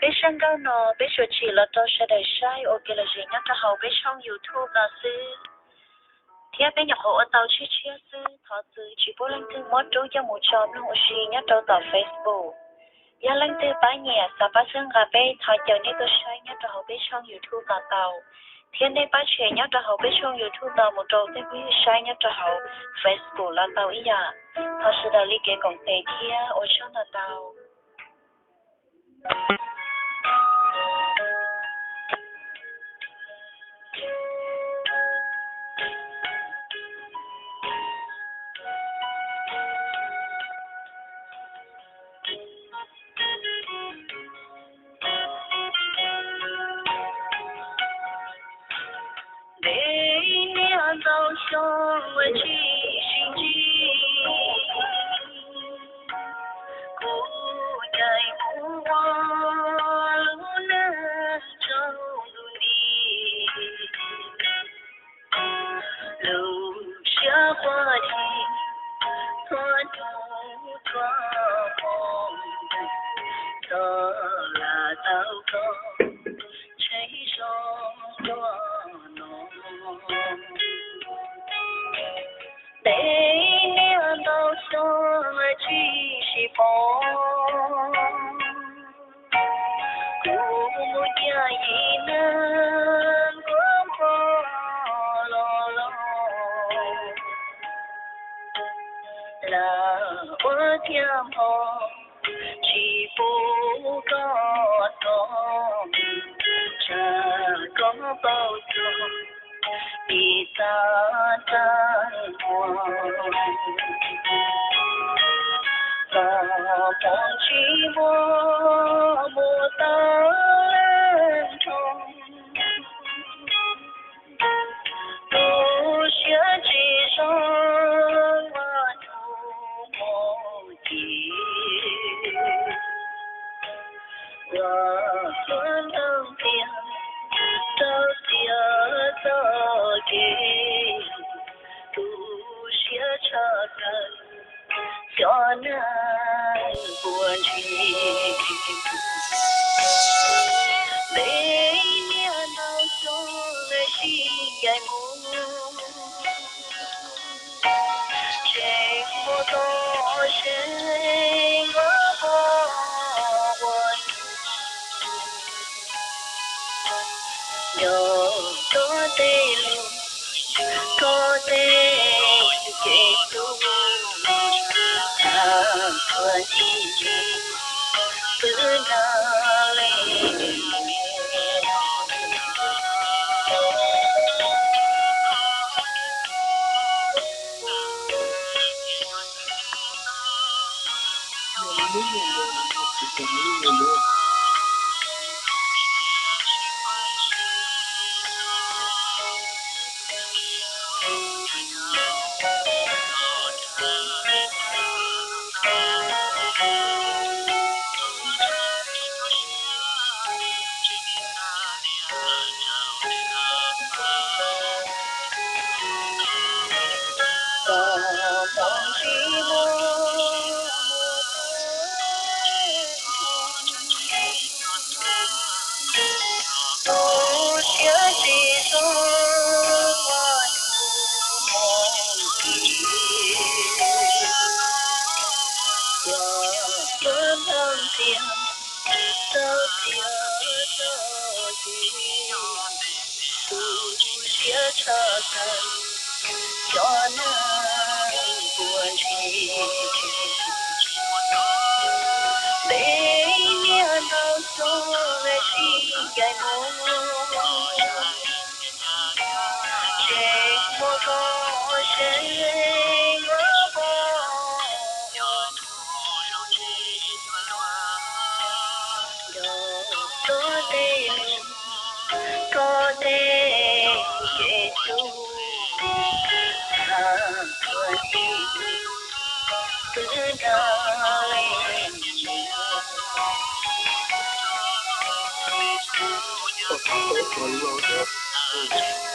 Peb zaj nkauj no peb tsuas tsim los rau sawv daws saib ua kev lom zem nyob rau hauv peb tshooj YouTube no xwb, thiab peb nyuam qhuav ua tau tshiab tshiab xwb. Thov txwv tsis pub leej twg muab rub coj mus tso mloog ua si nyob rau tom Facebook. Yog leej twg pab nyiam xav pab txhawb nqa peb, thov caw nej tuaj saib nyob rau hauv peb tshooj YouTube no tau, thiab nej pab share nyob rau hauv peb tshooj YouTube no mus rau tej phooj ywg saib nyob rau hauv Facebook los tau ib yam. Thov sawv daws li kev koom tes thiab ua tsaug ntau ntau. Ntev niaj ntau xyoo tsis sib ntsib, kuv caij kuv ua lub neej tsaus ntuj nti. Lub siab quaj chim txhua hnub txhua hmo, txog lam tau koj tshee zoo dua no. Ntev niaj ntau xyoo tsis sib pom, kuv mus cia yim neeg nkuaj npog los los, lam ua tiag hmo tsis pub koj tog, tsam koj paub txog ib txaj tag hmo. Txoj hmoo tsis muaj mus tau leej dhau, tu siab tsis zoo ua tus muaj cim, ua hnub ntuj tiag rau tias txoj kev tu siab tshaj plaws cov neeg puas ntsis. Ntev niaj ntau xyoo sib ncaim mus, tseem muaj txoj sia nqua mus ua nco koj tej lus, koj tej kev hlub, txhua txhua txij li twb nrog leej Tu siab tsis zoo ua tus muaj cim, ua hnub ntuj tiag rau tias txoj kev tu siab tshaj plaws cov neeg puas ntsis. Ntev niaj ntau xyoo sib ncaim mus, tseem muaj koj seb nyob pom nco koj tej lus, koj tej kev hlub, txhua txhua txij li twb nrog leej